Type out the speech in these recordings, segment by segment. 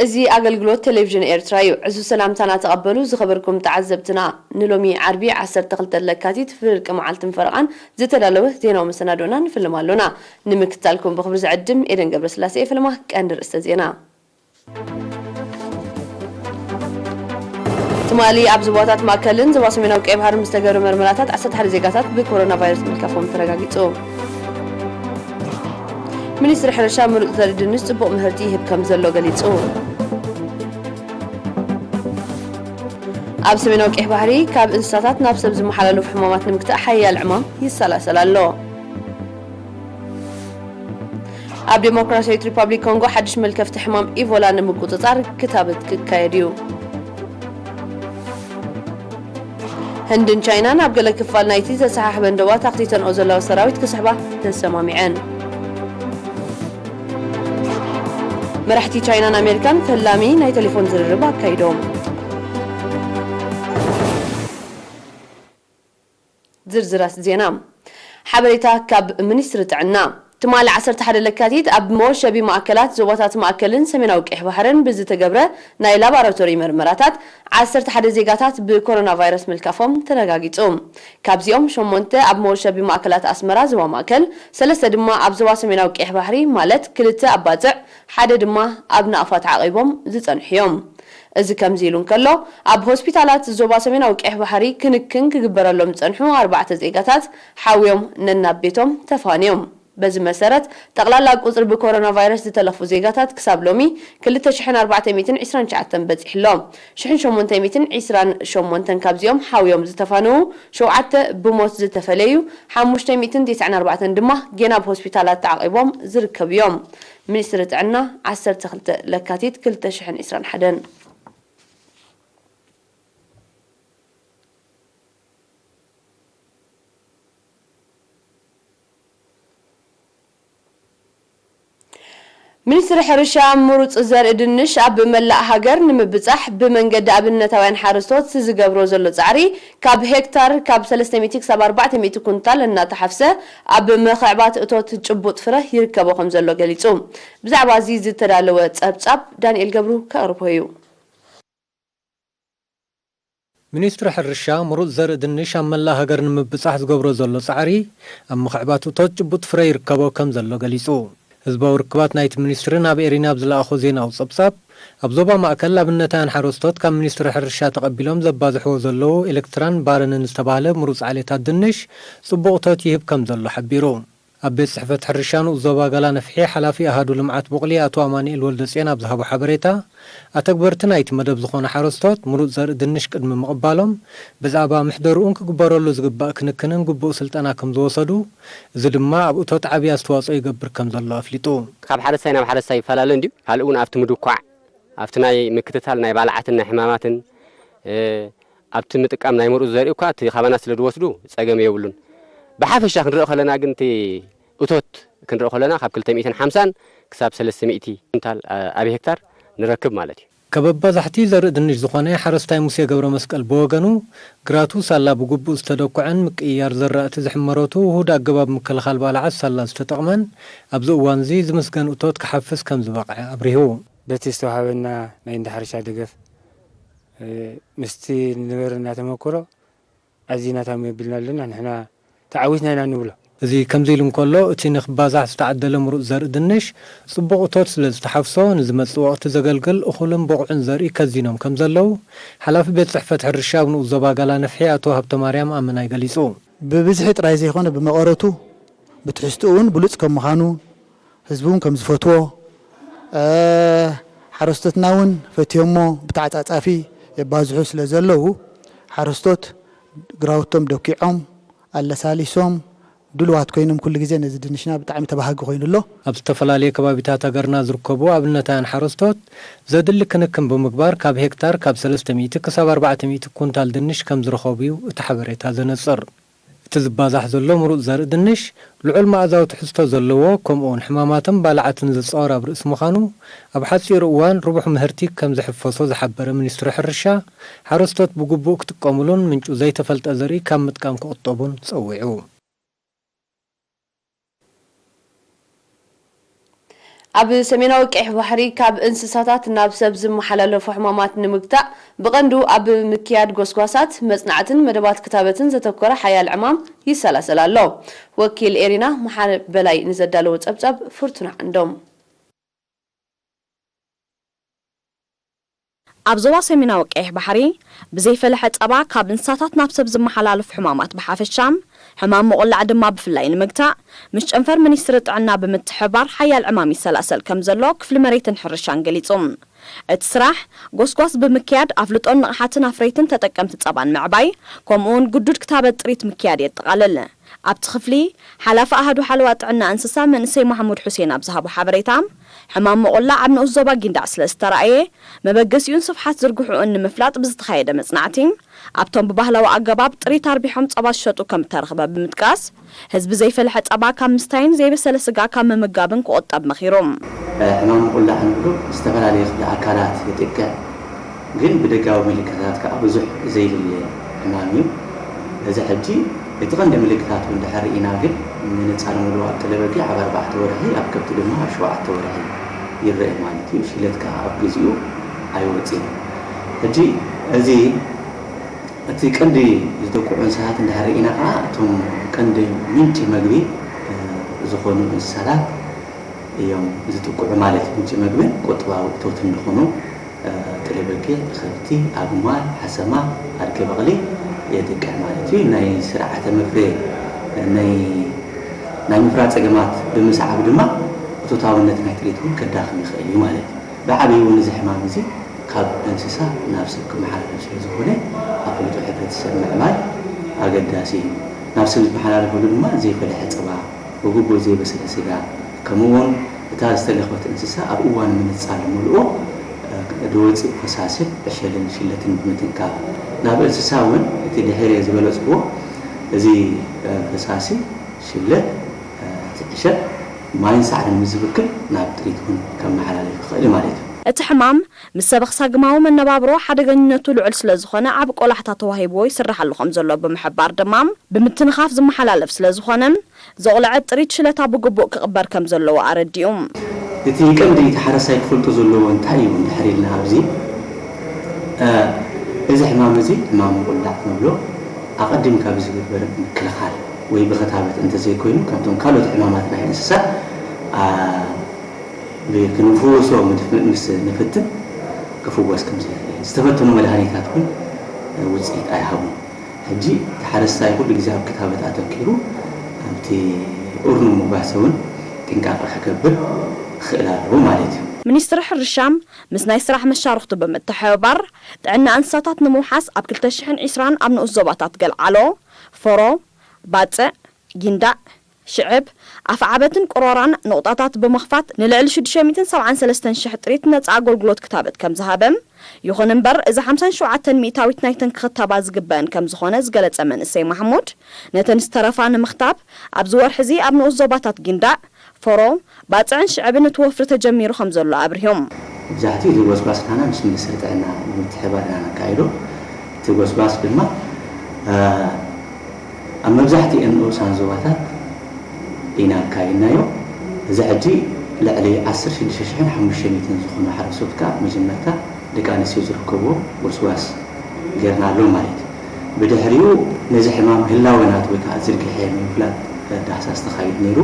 እዚ ኣገልግሎት ቴሌቪዥን ኤርትራ እዩ። ዕዙዝ ሰላምታና ተቐበሉ ዝኸበርኩም ተዓዘብትና። ንሎሚ ዓርቢ ዓሰርተ ክልተ ለካቲት ፍርቂ መዓልትን ፈረቓን ዝተዳለወ ዜናዊ መሰናዶና ንፍልም ኣሎና። ንምክትታልኩም ብኽብሪ ዝዕድም ኤደን ገብረስላሴ። ፍልማ ቀንዲ ርእስተ ዜና። ትማሊ ኣብ ዞባታት ማእከልን ዞባ ሰሜናዊ ቀይ ባህርን ብዝተገብረ መርመራታት ዓሰርተ ሓደ ዜጋታት ብኮሮና ቫይረስ ምልካፎም ተረጋጊጹ። ሚኒስትሪ ሕርሻ ምሩጽ ዘርኢ ድንሽ ጽቡቕ ምህርቲ ይህብ ከም ዘሎ ገሊጹ። ኣብ ሰሜናዊ ቀይሕ ባሕሪ ካብ እንስሳታት ናብ ሰብ ዝመሓላለፉ ሕማማት ንምግታእ ሓያል ዕማም ይሰላሰል ኣሎ። ኣብ ዴሞክራሲያዊት ሪፓብሊክ ኮንጎ ሓድሽ መልከፍቲ ሕማም ኢቦላ ንምቁጽጻር ክታበት ክካየድ እዩ። ህንድን ቻይናን ኣብ ገለ ክፋል ናይቲ ዘሰሓሕበን ዶባት ኣኽቲተንኦ ዘለዋ ሰራዊት ክስሕባ ተሰማሚዐን። መራሕቲ ቻይናን ኣሜሪካን ፈላሚ ናይ ቴሌፎን ዝርርብ ኣካይዶም። ዝርዝራት ዜና። ሓበሬታ ካብ ሚኒስትሪ ጥዕና። ትማሊ ዓሰርተ ሓደ ለካቲት ኣብ መወሸቢ ማእከላት ዞባታት ማእከልን ሰሜናዊ ቀይሕ ባሕርን ብዝተገብረ ናይ ላቦራቶሪ መርመራታት ዓሰርተ ሓደ ዜጋታት ብኮሮና ቫይረስ ምልካፎም ተረጋጊጹ። ካብዚኦም ሸሞንተ ኣብ መወሸቢ ማእከላት ኣስመራ ዞባ ማእከል፣ ሰለስተ ድማ ኣብ ዞባ ሰሜናዊ ቀይሕ ባሕሪ ማለት ክልተ ኣብ ባጽዕ፣ ሓደ ድማ ኣብ ናቕፋ ተዓቒቦም ዝጸንሑ እዮም። እዚ ከምዚ ኢሉ እንከሎ፣ ኣብ ሆስፒታላት ዞባ ሰሜናዊ ቀይሕ ባሕሪ ክንክን ክግበረሎም ዝጸንሑ ኣርባዕተ ዜጋታት ሓውዮም ነናብ ቤቶም ተፋንዮም። በዚ መሰረት፣ ጠቕላላ ቁጽሪ ብኮሮና ቫይረስ ዝተለኽፉ ዜጋታት ክሳብ ሎሚ ክልተ ሽሕን ኣርባዕተ ሚእትን ዕስራን ትሽዓተን በጺሑ ኣሎ። ሽሕን ሸሞንተ ሚእትን ዕስራን ሸሞንተን ካብዚኦም ሓውዮም ዝተፋነዉ፣ ሸውዓተ ብሞት ዝተፈለዩ፣ ሓሙሽተ ሚእትን ተስዓን ኣርባዕተን ድማ ጌና ኣብ ሆስፒታላት ተዓቒቦም ዝርከቡ እዮም። ሚኒስትሪ ጥዕና፣ ዓሰርተ ክልተ ለካቲት ክልተ ሽሕን ዕስራን ሓደን። ሚኒስትሪ ሕርሻ፣ ምሩጽ ዘርኢ ድንሽ ኣብ መላእ ሃገር ንምብጻሕ ብመንገዲ ኣብነታውያን ሓረስቶት ዝገብሮ ዘሎ ጻዕሪ፣ ካብ ሄክታር ካብ ሰለስተ ሚእቲ ክሳብ ኣርባዕተ ሚእቲ ኩንታል እናተሓፍሰ፣ ኣብ ምኽዕባት እቶት ጭቡጥ ፍረ ይርከቦ ከም ዘሎ ገሊጹ። ብዛዕባ እዚ ዝተዳለወ ጸብጻብ ዳንኤል ገብሩ ከቕርቦ እዩ። ሚኒስትሪ ሕርሻ፣ ምሩጽ ዘርኢ ድንሽ ኣብ መላእ ሃገር ንምብጻሕ ዝገብሮ ዘሎ ጻዕሪ፣ ኣብ ምኽዕባት እቶት ጭቡጥ ፍረ ይርከቦ ከም ዘሎ ገሊጹ። ህዝባዊ ርክባት ናይቲ ሚኒስትሪ ናብ ኤሪና ኣብ ዝለኣኾ ዜናዊ ጸብጻብ፣ ኣብ ዞባ ማእከል ኣብነታውያን ሓረስቶት ካብ ሚኒስትሪ ሕርሻ ተቐቢሎም ዘባዝሕዎ ዘለዉ ኤሌክትራን ባረንን ዝተባህለ ምሩጽ ዓሌታት ድንሽ ጽቡቕ እቶት ይህብ ከም ዘሎ ሓቢሩ። ኣብ ቤት ጽሕፈት ሕርሻ ንኡስ ዞባ ጋላ ነፍሒ ሓላፊ ኣሃዱ ልምዓት ቡቕሊ ኣቶ ኣማኑኤል ወልደጽዮን ኣብ ዝሃቦ ሓበሬታ፣ ኣተግበርቲ ናይቲ መደብ ዝኾኑ ሓረስቶት ምሩጽ ዘርኢ ድንሽ ቅድሚ ምቕባሎም፣ ብዛዕባ ምሕደርኡን ክግበረሉ ዝግባእ ክንክንን ግቡእ ስልጠና ከም ዝወሰዱ፣ እዚ ድማ ኣብ እቶት ዓቢ ኣስተዋጽኦ ይገብር ከም ዘሎ ኣፍሊጡ። ካብ ሓረስታይ ናብ ሓረስታይ ይፈላለ እንድዩ። ካልእ እውን ኣብቲ ምድኳዕ፣ ኣብቲ ናይ ምክትታል ናይ ባልዓትን ናይ ሕማማትን፣ እ፣ ኣብቲ ምጥቃም ናይ ምሩጽ ዘርኢ እኳ እቲ ካባና ስለ ዝወስዱ ጸገም የብሉን። ብሓፈሻ ክንርኢ ከለና ግን እቲ እቶት ክንርኢ ከለና ካብ ክልተ ሚእትን ሓምሳን ክሳብ ሰለስተ ሚእቲ ኩንታል፣ እ፣ ኣብ ሄክታር ንረክብ ማለት እዩ። ካብ ኣባዛሕቲ ዘርኢ ድንሽ ዝኾነ ሓረስታይ ሙሴ ገብረ መስቀል ብወገኑ፣ ግራቱ ሳላ ብግቡእ ዝተደኩዐን ምቅይያር ዘራእቲ ዝሕመረቱ ውሁድ ኣገባብ ምክልኻል ባልዓት ሳላ ዝተጠቕመን ኣብዚ እዋንዚ ዝምስገን እቶት ክሓፍስ ከም ዝበቕዐ ኣብሪሁ። በቲ ዝተዋሃበና ናይ እንዳ ሕርሻ ደገፍ፣ እ፣ ምስቲ ዝነበረና ተመክሮ ኣዚና ታሚ ኣቢልና ኣለና። ንሕና ተዓዊትና ኢና ንብሎ። እዚ ከምዚ ኢሉ እንከሎ፣ እቲ ንክባዛሕ ዝተዓደለ ምሩጽ ዘርኢ ድንሽ ጽቡቕ እቶት ስለ ዝተሓፍሶ፣ ንዝመጽእ ወቕቲ ዘገልግል እኹልን ብቑዕን ዘርኢ ከዚኖም ከም ዘለዉ፣ ሓላፊ ቤት ጽሕፈት ሕርሻ ኣብ ንኡስ ዞባ ጋላ ነፍሒ ኣቶ ሃብተማርያም ኣመናይ ገሊጹ። ብብዝሒ ጥራይ ዘይኮነ፣ ብመቐረቱ፣ ብትሕዝትኡ እውን ብሉጽ ከም ምዃኑ፣ ህዝቢ እውን ከም ዝፈትዎ፣ እ፣ ሓረስቶትና እውን ፈትዮሞ ብተዓጻጻፊ የባዝሑ ስለ ዘለዉ፣ ሓረስቶት ግራውቶም ደኪዖም፣ ኣለሳሊሶም፣ ድሉዋት ኮይኖም ኩሉ ግዜ ነዚ ድንሽና ብጣዕሚ ተባሃጊ ኮይኑ ኣሎ። ኣብ ዝተፈላለየ ከባቢታት ሃገርና ዝርከቡ ኣብነታውያን ሓረስቶት ዘድሊ ክንክን ብምግባር ካብ ሄክታር ካብ ሰለስተ ሚእቲ ክሳብ ኣርባዕተ ሚእቲ ኩንታል ድንሽ ከም ዝረኸቡ እዩ እቲ ሓበሬታ ዘነጽር። እቲ ዝባዛሕ ዘሎ ምሩጽ ዘርኢ ድንሽ ልዑል መኣዛዊ ትሕዝቶ ዘለዎ፣ ከምኡውን ሕማማትን ባልዓትን ዝጻወር ኣብ ርእሲ ምዃኑ፣ ኣብ ሓጺር እዋን ርቡሕ ምህርቲ ከም ዝሕፈሶ ዝሓበረ ሚኒስትሪ ሕርሻ፣ ሓረስቶት ብግቡእ ክጥቀሙሉን ምንጩ ዘይተፈልጠ ዘርኢ ካብ ምጥቃም ክቑጠቡን ጸዊዑ። ኣብ ሰሜናዊ ቀይሕ ባሕሪ ካብ እንስሳታት ናብ ሰብ ዝመሓላለፉ ሕማማት ንምግታእ ብቐንዱ ኣብ ምክያድ ጎስጓሳት፣ መጽናዕትን መደባት ክታበትን ዘተኮረ ሓያል ዕማም ይሰላሰል ኣሎ። ወኪል ኤሪና መሓሪ በላይ ንዘዳለዎ ጸብጻብ ፍርቱና ዕንዶም። ኣብ ዞባ ሰሜናዊ ቀይሕ ባሕሪ ብዘይፈለሐ ጸባ ካብ እንስሳታት ናብ ሰብ ዝመሓላለፉ ሕማማት ብሓፈሻ፣ ሕማም መቑላዕ ድማ ብፍላይ ንምግታእ፣ ምስ ጨንፈር ሚኒስትሪ ጥዕና ብምትሕብባር ሓያል ዕማም ይሰላሰል ከም ዘሎ ክፍሊ መሬትን ሕርሻን ገሊጹ። እቲ ስራሕ፣ ጎስጓስ ብምክያድ ኣፍልጦን ንቕሓትን ኣፍረይትን ተጠቀምቲ ጸባን ምዕባይ፣ ከምኡውን ግዱድ ክታበት ጥሪት ምክያድ የጠቓልል። ኣብቲ ክፍሊ፣ ሓላፊ ኣሃዱ ሓለዋ ጥዕና እንስሳ መንእሰይ ማሕሙድ ሑሴን ኣብ ዝሃቦ ሓበሬታ፣ ሕማም መቑላዕ ኣብ ንኡስ ዞባ ጊንዳዕ ስለ ዝተራእየ፣ መበገሲኡን ስፍሓት ዝርግሕኡን ንምፍላጥ ብዝተኻየደ መጽናዕቲ፣ ኣብቶም ብባህላዊ ኣገባብ ጥሪት ኣርቢሖም ጸባ ዝሸጡ ከም እተረኽበ ብምጥቃስ፣ ህዝቢ ዘይፈለሐ ጸባ ካብ ምስታይን ዘይበሰለ ስጋ ካብ ምምጋብን ክቑጠብ መኺሩ። ሕማም መቑላዕ ንብሎ ዝተፈላለየ ክፍሊ ኣካላት የጥቅዕ፣ ግን ብደጋዊ ምልክታት ከኣ ብዙሕ ዘይልለ ሕማም እዩ። እዚ ሕጂ እቲ ቀንዲ ምልክታት እውን ድሕር ርኢና፣ ግን ምንጻል ምሉእ ኣብ ጥለ በጊዕ ኣብ ኣርባዕተ ወርሒ፣ ኣብ ከብቲ ድማ ኣብ ሸውዓተ ወርሒ ይረአ ማለት እዩ። ሽለት ከኣ ኣብ ግዜኡ ኣይወጽእን። ሕጂ እዚ እቲ ቀንዲ ዝጥቅዑ እንስሳት እንድሕር ርኢና ከኣ፣ እቶም ቀንዲ ምንጪ መግቢ፣ እ፣ ዝኾኑ እንስሳታት እዮም ዝጥቅዑ ማለት እዩ። ምንጪ መግብን ቁጠባዊ እቶትን ዝኾኑ፣ እ፣ ጥለ በጊዕ፣ ከብቲ፣ ኣግማል፣ ሓሰማ፣ ኣድገ በቕሊ የጥቅዕ ማለት እዩ። ናይ ስርዓተ መፍረየ፣ ናይ፣ ናይ ምፍራይ ጸገማት ብምስዓብ ድማ እቶታውነት ናይ ጥሪት እውን ከዳኽም ይኽእል እዩ ማለት እዩ። ብዓብዩ እውን እዚ ሕማም እዚ ካብ እንስሳ ናብ ሰብ ክመሓላለፍ ስለ ዝኾነ፣ ኣፍልጦ ሕብረተሰብ ምዕባይ ኣገዳሲ እዩ። ናብ ሰብ ዝመሓላለፈሉ ድማ ዘይፈለሐ ጸባ፣ ብግቡእ ዘይበሰለ ስጋ፣ ከምኡ እውን እታ ዝተለኽበት እንስሳ ኣብ እዋን ምንጻል ምልኦ፣ እ፣ ዝወጽእ ፈሳስን ዕሸልን ሽለትን ብምትንካፍ፣ ናብ እንስሳ እውን እቲ ድሒረ ዝበለጽዎ እዚ፣ እ፣ ፈሳሲ ሽለት፣ እ፣ እቲ ዕሸል ማይን ሳዕርን ምስ ዝብክል ናብ ጥሪት እውን ከመሓላልፍ ይኽእል ማለት እዩ። እቲ ሕማም ምስ ሰበኽ ሳግማዊ መነባብሮ ሓደገኝነቱ ልዑል ስለ ዝኾነ ዓቢ ቆላሕታ ተዋሂብዎ ይስራሕ ኣሎ ከም ዘሎ ብምሕባር ድማ፣ ብምትንኻፍ ዝመሓላለፍ ስለ ዝኾነ፣ ዘቑለዐ ጥሪት ሽለታ ብግቡእ ክቕበር ከም ዘለዎ ኣረዲኡ። እቲ ቀንዲ እቲ ሓረስታይ ክፈልጦ ዘለዎ እንታይ እዩ እንድሕር ኢልና ኣብዚ፣ እ፣ እዚ ሕማም እዚ ሕማም ምቑላዕ ንብሎ፣ ኣቐዲምካ ብዝግበር ምክልኻል ወይ ብኽታበት እንተዘይኮይኑ፣ ካብቶም ካልኦት ሕማማት ናይ እንስሳ፣ ኣ፣ ብ-፣ ክንፍውሶ ምድፍ-፣ ምስ ንፍትን ክፍወስ ከም ዘይኽእል፣ ዝተፈተኑ መድሃኒታት እውን ውጽኢት ኣይሃቡን። ሕጂ እቲ ሓረስታይ ኩሉ ግዜ ኣብ ክታበት ኣተኪሩ ኣብቲ ኡርኑ ምጓሰ እውን ጥንቃቐ ክገብር ክኽእል ኣለዎ ማለት እዩ። ሚኒስትሪ ሕርሻ ምስ ናይ ስራሕ መሻርኽቱ ብምትሕብባር ጥዕና እንስሳታት ንምውሓስ ኣብ ክልተ ሽሕን ዕስራን ኣብ ንኡስ ዞባታት ገልዓሎ፣ ፎሮ፣ ባጽዕ፣ ጊንዳዕ፣ ሽዕብ፣ ኣፍዓበትን ቁሮራን ንቑጣታት ብምኽፋት ንልዕሊ ሽዱሽተ ሚእትን ሰብዓን ሰለስተን ሽሕ ጥሪት ነጻ ኣገልግሎት ክታበት ከም ዝሃበ፣ ይኹን እምበር፣ እዚ ሓምሳን ሸውዓተን ሚእታዊት ናይተን ክኽተባ ዝግበአን ከም ዝኾነ ዝገለጸ መንእሰይ ማሕሙድ፣ ነተን ዝተረፋ ንምኽታብ፣ ኣብዚ ወርሒ እዚ ኣብ ንኡስ ዞባታት ጊንዳዕ፣ ፎሮ፣ ባጽዕን ሽዕብን እቲ ወፍሪ ተጀሚሩ ከም ዘሎ ኣብሪሆም። መብዛሕትኡ እቲ ጎስጓስ ናና ምስ ሚኒስትሪ ጥዕና ብምትሕብባር ኢና ነካይዶ። እቲ ጎስጓስ ድማ፣ እ፣ ኣብ መብዛሕትኤን ንኡሳን ዞባታት ኢና ኣካይድናዮ። እዚ ሕጂ ልዕሊ ዓሰርተ ሽዱሽተ ሽሕን ሓሙሽተ ሚእትን ዝኾኑ ሓረስቶት ከኣ መጀመርታ ደቂ ኣንስትዮ ዝርከብዎ ጎስጓስ ጌርናሎም ማለት እዩ። ብድሕሪኡ ነዚ ሕማም ህላወ ናቱ ወይ ከኣ ዝርግሐ ንምፍላጥ ዳህሳስ ተኻይዱ ነይሩ።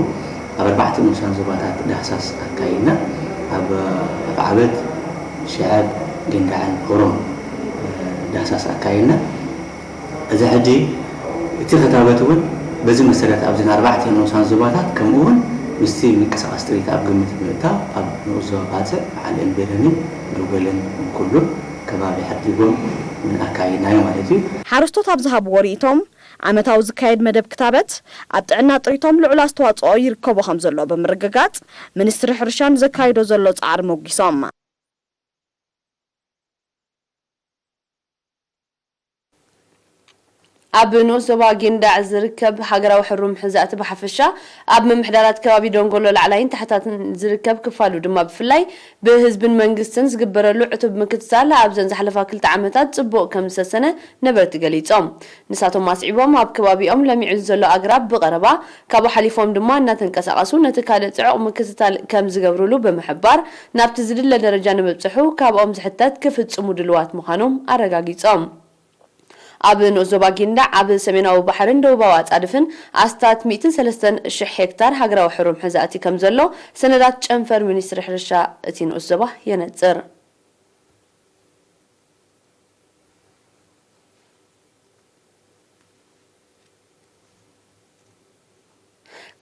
ኣብ ኣርባዕተ ንኡሳን ዞባታት ዳህሳስ ኣካይድና። ኣብ ኣፍዓበት፣ ሽዕብ፣ ጊንዳዕን ፎሮን ዳህሳስ ኣካይድና። እዚ ሕጂ እቲ ክታበት እውን በዚ መሰረት ኣብዘን ኣርባዕተ ንኡሳን ዞባታት፣ ከምኡ እውን ምስቲ ምንቅስቓስ ጥሪት ኣብ ግምት ብምእታው፣ ኣብ ንኡስ ዞባ ባጽዕ፣ በዓል እምቤረንን ዶጎልን ኩሉን ከባቢ ሓዲጎም እውን ኣካይድናዮ ማለት እዩ። ሓረስቶት ኣብ ዝሃብዎ ርእይቶም፣ ዓመታዊ ዝካየድ መደብ ክታበት ኣብ ጥዕና ጥሪቶም ልዑል ኣስተዋጽኦ ይርከቦ ከም ዘሎ ብምርግጋጽ፣ ሚኒስትሪ ሕርሻ ንዘካይዶ ዘሎ ጻዕሪ ሞጒሶም። ኣብ ንኡስ ዞባ ጊንዳዕ ዝርከብ ሃገራዊ ሕሩም ሕዛእቲ ብሓፈሻ፣ ኣብ ምምሕዳራት ከባቢ ደንጎሎ ላዕላይን ታሕታትን ዝርከብ ክፋሉ ድማ ብፍላይ፣ ብህዝብን መንግስትን ዝግበረሉ ዕቱብ ምክትታል ኣብዘን ዝሓለፋ ክልተ ዓመታት ጽቡቕ ከም ዝሰሰነ ነበርቲ ገሊጾም። ንሳቶም ኣስዒቦም፣ ኣብ ከባቢኦም ለሚዑ ዘሎ ኣግራብ ብቐረባ ካብኡ ሓሊፎም ድማ እናተንቀሳቐሱ ነቲ ካልእ ጽዑቕ ምክትታል ከም ዝገብሩሉ ብምሕባር፣ ናብቲ ዝድለ ደረጃ ንምብጽሑ ካብኦም ዝሕተት ክፍጽሙ ድልዋት ምዃኖም ኣረጋጊጾም። ኣብ ንኡስ ዞባ ጊንዳዕ ኣብ ሰሜናዊ ባሕርን ደቡባዊ ኣጻድፍን ኣስታት ሚእትን ሰለስተን ሽሕ ሄክታር ሃገራዊ ሕሩም ሕዛእቲ ከም ዘሎ ሰነዳት ጨንፈር ሚኒስትሪ ሕርሻ እቲ ንኡስ ዞባ የነጽር።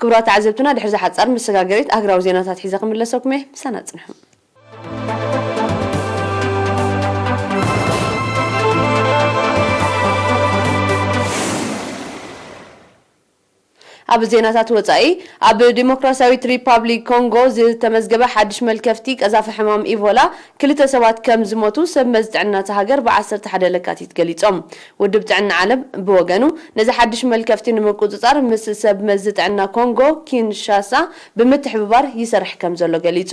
ክቡራት ተዓዘብትና፣ ድሕሪ ዝሓጻር መሰጋገሪት ኣህግራዊ ዜናታት ሒዘ ክምለሰኩም እየ። ምሳና ጽንሑ። ኣብ ዜናታት ወጻኢ፣ ኣብ ዲሞክራሲያዊት ሪፓብሊክ ኮንጎ ዝተመዝገበ ሓድሽ መልከፍቲ ቀዛፊ ሕማም ኢቦላ ክልተ ሰባት ከም ዝሞቱ ሰብ መዚ ጥዕና እታ ሃገር ብ ዓሰርተ ሓደ ለካቲት ገሊጾም። ውድብ ጥዕና ዓለም ብወገኑ፣ ነዚ ሓድሽ መልከፍቲ ንምቁጽጻር ምስ ሰብ መዚ ጥዕና ኮንጎ ኪንሻሳ ብምትሕብባር ይሰርሕ ከም ዘሎ ገሊጹ።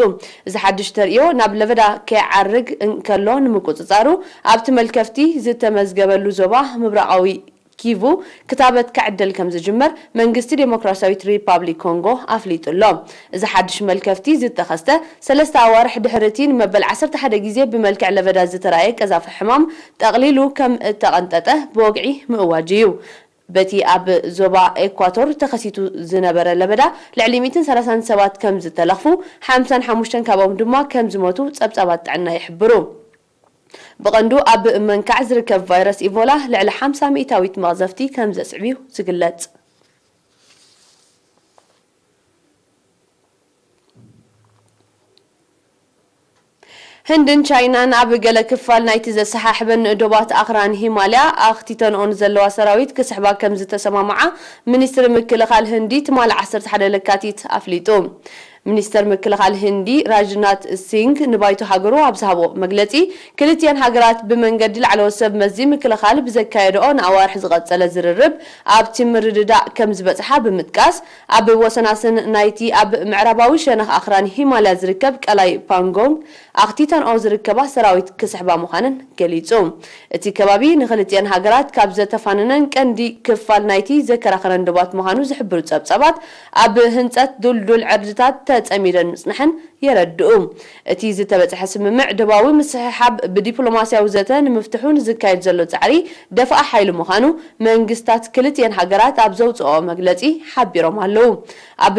እዚ ሓድሽ ተርእዮ ናብ ለበዳ ከይዓርግ እንከሎ ንምቁጽጻሩ፣ ኣብቲ መልከፍቲ ዝተመዝገበሉ ዞባ ምብራቓዊ ኪቩ ክታበት ክዕደል ከም ዝጅመር መንግስቲ ዴሞክራሲያዊት ሪፓብሊክ ኮንጎ ኣፍሊጡ ኣሎ። እዚ ሓድሽ መልከፍቲ ዝተኸስተ ሰለስተ ኣዋርሕ ድሕሪ እቲ ንመበል ዓሰርተ ሓደ ግዜ ብመልክዕ ለበዳ ዝተራእየ ቀዛፊ ሕማም ጠቕሊሉ ከም እተቐንጠጠ ብወግዒ ምእዋጅ እዩ። በቲ ኣብ ዞባ ኤኳቶር ተኸሲቱ ዝነበረ ለበዳ ልዕሊ ሚእትን ሰላሳን ሰባት ከም ዝተለኽፉ፣ ሓምሳን ሓሙሽተን ካብኦም ድማ ከም ዝሞቱ ጸብጻባት ጥዕና ይሕብሩ። ብቐንዱ ኣብ መንካዕ ዝርከብ ቫይረስ ኢቦላ ልዕሊ ሓምሳ ሚእታዊት መቕዘፍቲ ከም ዘስዕብ እዩ ዝግለጽ። ህንድን ቻይናን ኣብ ገለ ክፋል ናይቲ ዘሰሓሕበን ዶባት ኣኽራን ሂማልያ ኣኽቲተንኦ ንዘለዋ ሰራዊት ክስሕባ ከም ዝተሰማምዓ ሚኒስትሪ ምክልኻል ህንዲ ትማሊ ዓሰርተ ሓደ ለካቲት ኣፍሊጡ። ሚኒስተር ምክልኻል ህንዲ ራጅናት ሲንግ ንባይቶ ሃገሩ ኣብ ዝሃቦ መግለጺ፣ ክልቲኣን ሃገራት ብመንገዲ ላዕለዎት ሰብ መዚ ምክልኻል ብዘካየድኦ ንኣዋርሕ ዝቐጸለ ዝርርብ ኣብቲ ምርድዳእ ከም ዝበጽሓ ብምጥቃስ፣ ኣብ ወሰናስን ናይቲ ኣብ ምዕራባዊ ሸነኽ ኣኽራን ሂማልያ ዝርከብ ቀላይ ፓንጎንግ ኣኽቲተንኦ ዝርከባ ሰራዊት ክስሕባ ምዃነን ገሊጹ። እቲ ከባቢ ንኽልቲኣን ሃገራት ካብ ዘተፋነነን ቀንዲ ክፋል ናይቲ ዘከራኸረን ዶባት ምዃኑ ዝሕብሩ ጸብጻባት፣ ኣብ ህንጸት ዱልዱል ዕርድታት ተጸሚደን ምጽንሐን የረድኡ። እቲ ዝተበጽሐ ስምምዕ ዶባዊ ምስሕሓብ ብዲፕሎማስያዊ ዘተ ንምፍትሑ ንዝካየድ ዘሎ ጻዕሪ ደፋኢ ሓይሊ ምዃኑ መንግስታት ክልቲኣን ሃገራት ኣብ ዘውጽኦ መግለጺ ሓቢሮም ኣለዉ። ኣብ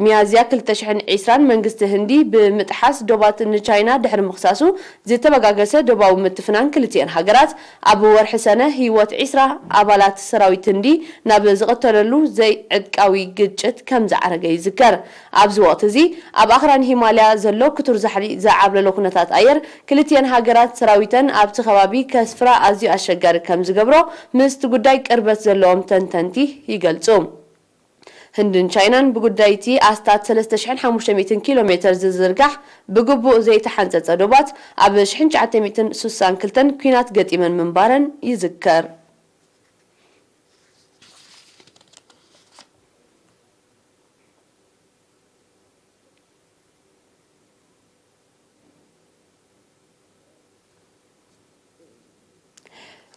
ሚያዝያ ክልተ ሽሕን ዕስራን መንግስቲ ህንዲ ብምጥሓስ ዶባት ንቻይና ድሕሪ ምኽሳሱ ዝተበጋገሰ ዶባዊ ምትፍናን ክልቲኣን ሃገራት፣ ኣብ ወርሒ ሰነ ህይወት ዕስራ ኣባላት ሰራዊት ህንዲ ናብ ዝቐተለሉ ዘይዕጥቃዊ ግጭት ከም ዝዓረገ ይዝከር። ኣብዚ ወቕቲ እዚ ኣብ ኣኽራን ሂማልያ ዘሎ ክቱር ዛሕሊ ዝዓብለሎ ኩነታት ኣየር ክልቲኣን ሃገራት ሰራዊተን ኣብቲ ከባቢ ከስፍራ ኣዝዩ ኣሸጋሪ ከም ዝገብሮ ምስቲ ጉዳይ ቅርበት ዘለዎም ተንተንቲ ይገልጹ። ህንድን ቻይናን ብጉዳይ እቲ ኣስታት ሰለስተ ሽሕን ሓሙሽተ ሚእትን ኪሎ ሜተር ዝዝርጋሕ ብግቡእ ዘይተሓንጸጸ ዶባት ኣብ ሽሕን ትሽዓተ ሚእትን ስሳን ክልተን ኲናት ገጢመን ምንባረን ይዝከር።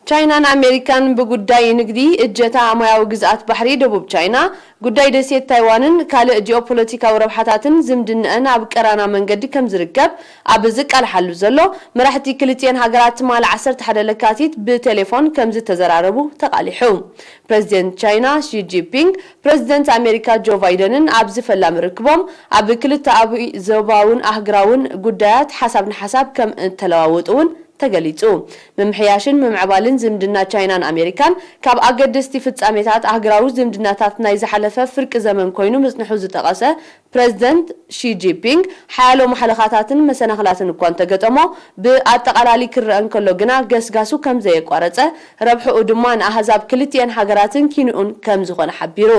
ቻይናን ኣሜሪካን ብጉዳይ ንግዲ፣ እጀታ ማያዊ ግዝኣት ባሕሪ ደቡብ ቻይና፣ ጉዳይ ደሴት ታይዋንን ካልእ ጂኦፖለቲካዊ ረብሓታትን ዝምድንአን ኣብ ቀራና መንገዲ ከም ዝርከብ ኣብ ዝቃልሓሉ ዘሎ፣ መራሕቲ ክልቲአን ሃገራት ትማሊ ዓሰርተ ሓደ ለካቲት ብቴሌፎን ከም ዝተዘራረቡ ተቓሊሑ። ፕረዚደንት ቻይና ሺ ጂንፒንግ፣ ፕረዚደንት ኣሜሪካ ጆ ባይደንን ኣብዚ ፈላሚ ርክቦም ኣብ ክልተኣዊ ዞባውን ኣህጉራውን ጉዳያት ሓሳብ ንሓሳብ ከም እተለዋወጡ እውን ተገሊጹ። ምምሕያሽን ምምዕባልን ዝምድና ቻይናን ኣሜሪካን ካብ ኣገደስቲ ፍጻሜታት ኣህጉራዊ ዝምድናታት ናይ ዝሓለፈ ፍርቂ ዘመን ኮይኑ ምጽንሑ ዝጠቐሰ ፕረዚደንት ሺ ጂንፒንግ፣ ሓያሎ ማሕለኻታትን መሰናኽላትን እኳ እንተገጠሞ፣ ብኣጠቓላሊ ክረአ እንከሎ ግና ገስጋሱ ከም ዘየቋረጸ፣ ረብሕኡ ድማ ንኣህዛብ ክልቲአን ሃገራትን ኪንኡን ከም ዝኾነ ሓቢሩ።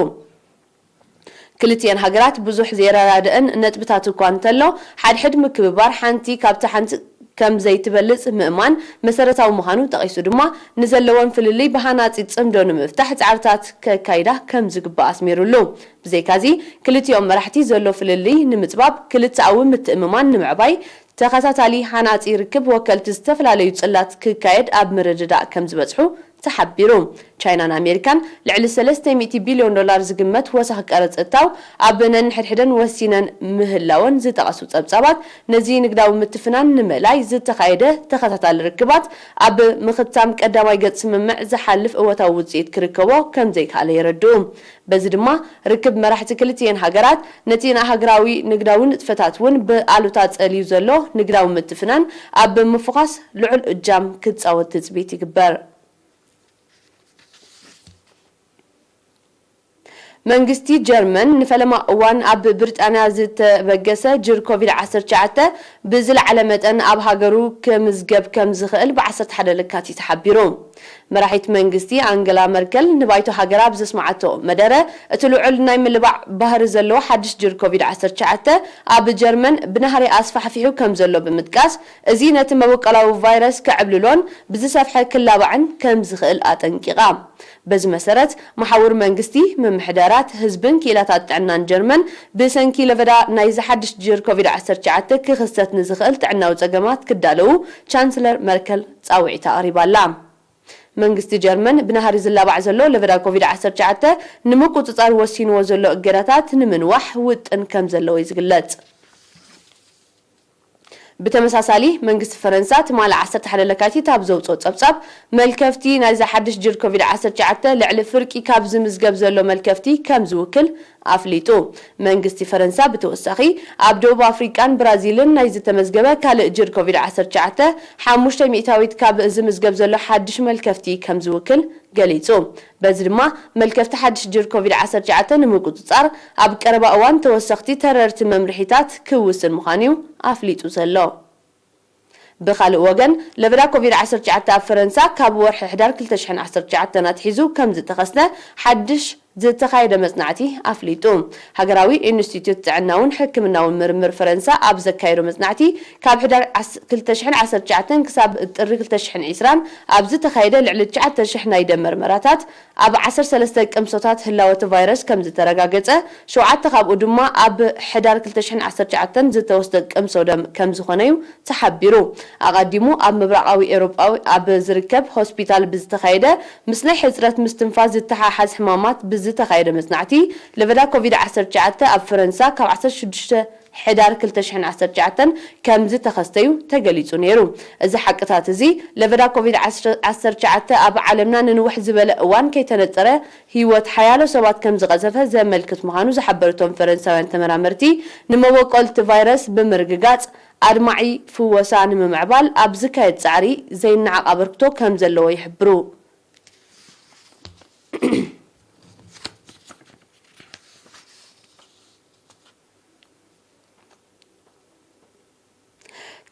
ክልቲአን ሃገራት ብዙሕ ዘየረዳድአን ነጥብታት እኳ እንተሎ፣ ሓድሕድ ምክብባር ሓንቲ ካብታ ሓንቲ ከም ዘይትበልጽ ምእማን መሰረታዊ ምዃኑ ጠቒሱ ድማ፣ ንዘለወን ፍልልይ ብሃናጺ ጽምዶ ንምፍታሕ ጻዕርታት ከካይዳ ከም ዝግባእ ኣስሚሩሉ። ብዘይካዚ፣ ክልቲኦም መራሕቲ ዘሎ ፍልልይ ንምጽባብ፣ ክልተኣዊ ምትእምማን ንምዕባይ፣ ተኸታታሊ ሃናጺ ርክብ ወከልቲ ዝተፈላለዩ ጽላት ክካየድ ኣብ ምርድዳእ ከም ዝበጽሑ ተሓቢሩ። ቻይናን ኣሜሪካን ልዕሊ ሰለስተ ሚእቲ ቢልዮን ዶላር ዝግመት ወሰኽ ቀረጽ እታው ኣብ ነንሕድሕደን ወሲነን ምህላወን ዝጠቐሱ ጸብጻባት፣ ነዚ ንግዳዊ ምትፍናን ንምእላይ ዝተኻየደ ተኸታታሊ ርክባት፣ ኣብ ምኽታም ቀዳማይ ገጽ ስምምዕ ዝሓልፍ እወታዊ ውጽኢት ክርከቦ ከም ዘይከኣለ የረድኡ። በዚ ድማ፣ ርክብ መራሕቲ ክልቲኤን ሃገራት ነቲ ንሃገራዊ ንግዳዊ ንጥፈታት እውን ብኣሉታ ጸልዩ ዘሎ ንግዳዊ ምትፍናን ኣብ ምፍዃስ ልዑል እጃም ክጻወት ትጽቢት ይግበር። መንግስቲ ጀርመን ንፈለማ እዋን ኣብ ብሪጣንያ ዝተበገሰ ጅር ኮቪድ ዓሰርተ ትሽዓተ ብዝለዓለ መጠን ኣብ ሃገሩ ክምዝገብ ከም ዝኽእል ብ ዓሰርተ ሓደ ለካቲት ሓቢሩ። መራሒት መንግስቲ ኣንገላ መርከል ንባይቶ ሃገራ ኣብ ዘስመዓቶ መደረ፣ እቲ ልዑል ናይ ምልባዕ ባህሪ ዘለዎ ሓድሽ ጅር ኮቪድ ዓሰርተ ትሽዓተ ኣብ ጀርመን ብናህሪ ኣስፋሕፊሑ ከም ዘሎ ብምጥቃስ፣ እዚ ነቲ መበቆላዊ ቫይረስ ከዕብልሎን ብዝሰፍሐ ክላባዕን ከም ዝኽእል ኣጠንቂቓ። በዚ መሰረት፣ መሓውር መንግስቲ፣ ምምሕዳራት፣ ህዝብን ክኢላታት ጥዕናን ጀርመን፣ ብሰንኪ ለበዳ ናይዚ ሓድሽ ጅር ኮቪድ ዓሰርተ ትሽዓተ ክኽሰት ንዝኽእል ጥዕናዊ ጸገማት ክዳለዉ ቻንስለር መርከል ጻውዒት ኣቕሪባ ኣላ። መንግስቲ ጀርመን፣ ብናህሪ ዝላባዕ ዘሎ ለበዳ ኮቪድ ዓሰርተ ትሽዓተ ንምቁጽጻር ወሲንዎ ዘሎ እገዳታት ንምንዋሕ ውጥን ከም ዘለዎ እዩ ዝግለጽ። ብተመሳሳሊ፣ መንግስቲ ፈረንሳ ትማሊ ዓሰርተ ሓደ ለካቲት ኣብ ዘውጽኦ ጸብጻብ፣ መልከፍቲ ናይዚ ሓድሽ ጅር ኮቪድ ዓሰርተ ትሽዓተ ልዕሊ ፍርቂ ካብ ዝምዝገብ ዘሎ መልከፍቲ ከም ዝውክል ኣፍሊጡ። መንግስቲ ፈረንሳ ብተወሳኺ፣ ኣብ ደቡብ ኣፍሪቃን ብራዚልን ናይ ዝተመዝገበ ካልእ ጅር ኮቪድ ዓሰርተ ትሽዓተ ሓሙሽተ ሚእታዊት ካብ ዝምዝገብ ዘሎ ሓድሽ መልከፍቲ ከም ዝውክል ገሊጹ። በዚ ድማ፣ መልከፍቲ ሓድሽ ጅር ኮቪድ ዓሰርተ ትሽዓተ ንምቁጽጻር ኣብ ቀረባ እዋን ተወሰኽቲ ተረርቲ መምርሒታት ክውስን ምዃኑ'ዩ ኣፍሊጡ ዘሎ። ብኻልእ ወገን፣ ለበዳ ኮቪድ ዓሰርተ ትሽዓተ ኣብ ፈረንሳ ካብ ወርሒ ሕዳር ክልተ ሽሕን ዓሰርተ ትሽዓተን ኣትሒዙ ከም ዝተኸስተ ሓድሽ ዝተኻየደ መጽናዕቲ ኣፍሊጡ። ሃገራዊ ኢንስቲትዩት ጥዕናውን ሕክምናውን ምርምር ፈረንሳ ኣብ ዘካየዶ መጽናዕቲ፣ ካብ ሕዳር ዓስ-፣ ክልተ ሽሕን ዓሰርተ ትሽዓተን ክሳብ ጥሪ ክልተ ሽሕን ዕስራን ኣብ ዝተኻየደ ልዕሊ ትሽዓተ ሽሕ ናይ ደም መርመራታት፣ ኣብ ዓሰርተ ሰለስተ ቅምሶታት ህላወ እቲ ቫይረስ ከም ዝተረጋገጸ፣ ሸውዓተ ካብኡ ድማ ኣብ ሕዳር ክልተ ሽሕን ዓሰርተ ትሽዓተን ዝተወስደ ቅምሶ ደም ከም ዝኾነ'ዩ ተሓቢሩ። ኣቐዲሙ ኣብ ምብራቓዊ ኤውሮጳዊ ኣብ ዝርከብ ሆስፒታል ብዝተኻየደ ምስ ናይ ሕጽረት ምስትንፋስ ዝተሓሓዝ ሕማማት ብዝተኻየደ መጽናዕቲ፣ ለበዳ ኮቪድ ዓሰርተ ትሽዓተ ኣብ ፈረንሳ ካብ ዓሰርተ ሽዱሽተ ሕዳር ክልተ ሽሕን ዓሰርተ ትሽዓተን ከም ዝተኸስተ'ዩ ተገሊጹ ነይሩ። እዚ ሓቅታት እዚ፣ ለበዳ ኮቪድ ዓሰርተ ትሽዓተ ኣብ ዓለምና ንንውሕ ዝበለ እዋን ከይተነጸረ ህይወት ሓያሎ ሰባት ከም ዝቐዘፈ ዘመልክት ምዃኑ ዝሓበሩ እቶም ፈረንሳውያን ተመራመርቲ፣ ንመበቆል እቲ ቫይረስ ብምርግጋጽ ኣድማዒ ፍወሳ ንምምዕባል ኣብ ዝካየድ ጻዕሪ ዘይነዓቕ ኣበርክቶ ከም ዘለዎ ይሕብሩ።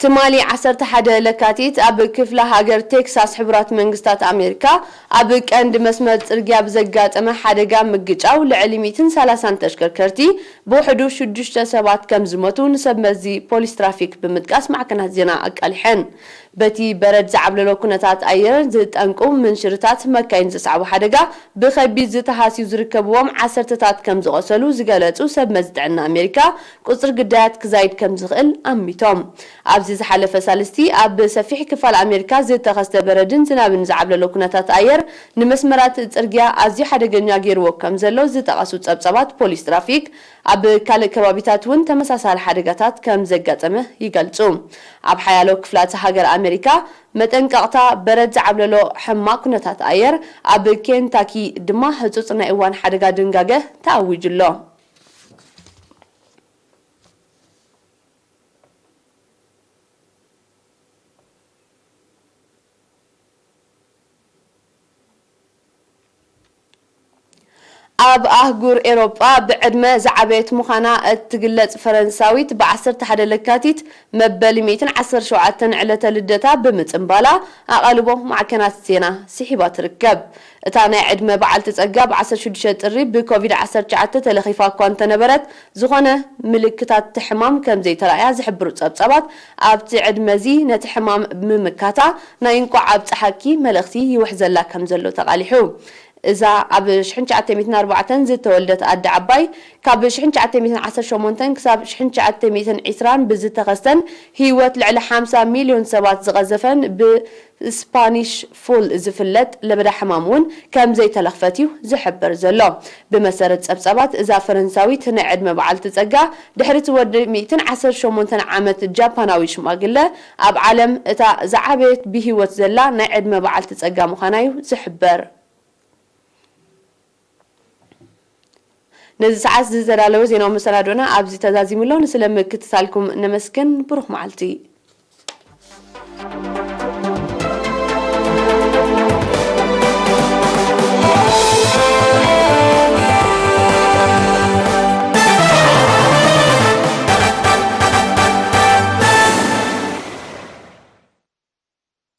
ትማሊ ዓሰርተ ሓደ ለካቲት ኣብ ክፍለ ሃገር ቴክሳስ ሕቡራት መንግስታት ኣሜሪካ ኣብ ቀንዲ መስመር ጽርግያ ብዘጋጠመ ሓደጋ ምግጫው ልዕሊ ሚእትን ሰላሳን ተሽከርከርቲ ብውሕዱ ሽዱሽተ ሰባት ከም ዝሞቱ ንሰብ መዚ ፖሊስ ትራፊክ ብምጥቃስ ማዕከናት ዜና ኣቃሊሐን። በቲ በረድ ዝዓብለሎ ኩነታት ኣየር ዝጠንቁ ምንሽርታት መካይን ዘስዓቦ ሓደጋ ብኸቢድ ዝተሃስዩ ዝርከብዎም ዓሰርተታት ከም ዝቖሰሉ ዝገለጹ ሰብ መዚ ጥዕና ኣሜሪካ፣ ቁጽሪ ግዳያት ክዛይድ ከም ዝኽእል ኣሚቶም። ኣብዚ ዝሓለፈ ሳልስቲ ኣብ ሰፊሕ ክፋል ኣሜሪካ ዝተኸስተ በረድን ዝናብን ዝዓብለሎ ኩነታት ኣየር ንመስመራት ጽርግያ ኣዝዩ ሓደገኛ ገይርዎ ከም ዘሎ ዝጠቐሱ ጸብጻባት ፖሊስ ትራፊክ፣ ኣብ ካልእ ከባቢታት እውን ተመሳሳሊ ሓደጋታት ከም ዘጋጠመ ይገልጹ። ኣብ ሓያሎ ክፍላት ሃገር ኣሜሪካ መጠንቀቕታ በረድ ዝዓብለሎ ሕማቕ ኩነታት ኣየር ኣብ ኬንታኪ ድማ ህጹጽ ናይ እዋን ሓደጋ ድንጋገ ተኣዊጁ ኣሎ። ኣብ ኣህጉር ኤሮጳ ብዕድመ ዝዓበየት ምዃና እትግለጽ ፈረንሳዊት፣ ብ ዓሰርተ ሓደ ለካቲት መበል ሚእትን ዓሰርተ ሸውዓተን ዕለተ ልደታ ብምጽንባላ፣ ኣቓልቦ ማዕከናት ዜና ስሒባ ትርከብ። እታ ናይ ዕድመ በዓልቲ ጸጋ፣ ብ ዓሰርተ ሽዱሽተ ጥሪ ብኮቪድ ዓሰርተ ትሽዓተ ተለኺፋ እኳ እንተነበረት፣ ዝኾነ ምልክታት እቲ ሕማም ከም ዘይተራእያ ዝሕብሩ ጸብጻባት፣ ኣብቲ ዕድመ እዚ ነቲ ሕማም ብምምካታ ናይ እንቋዕ ኣብጽሓኪ መልእኽቲ ይውሕዘላ ከም ዘሎ ተቓሊሑ። እዛ ኣብ ሽሕን ትሽዓተ ሚእትን ኣርባዕተን ዝተወልደት ኣደ ዓባይ፣ ካብ ሽሕን ትሽዓተ ሚእትን ዓሰርተ ሸሞንተን ክሳብ ሽሕን ትሽዓተ ሚእትን ዕስራን ብዝተኸስተን ህይወት ልዕሊ ሓምሳ ሚልዮን ሰባት ዝቐዘፈን ብስፓኒሽ ፉል ዝፍለጥ ለበዳ ሕማም እውን ከም ዘይተለኽፈት እዩ ዝሕበር ዘሎ። ብመሰረት ጸብጻባት፣ እዛ ፈረንሳዊት ናይ ዕድመ በዓልቲ ጸጋ፣ ድሕሪ እቲ ወዲ ሚእትን ዓሰርተ ሸሞንተን ዓመት ጃፓናዊ ሽማግለ፣ ኣብ ዓለም እታ ዝዓበየት ብህይወት ዘላ ናይ ዕድመ በዓልቲ ጸጋ ምዃና እዩ ዝሕበር። ነዚ ሰዓት ዝተዳለወ ዜናዊ መሰናዶና ኣብዚ ተዛዚሙ ኣሎ። ንስለ ምክትታልኩም ነመስግን። ብሩኽ መዓልቲ።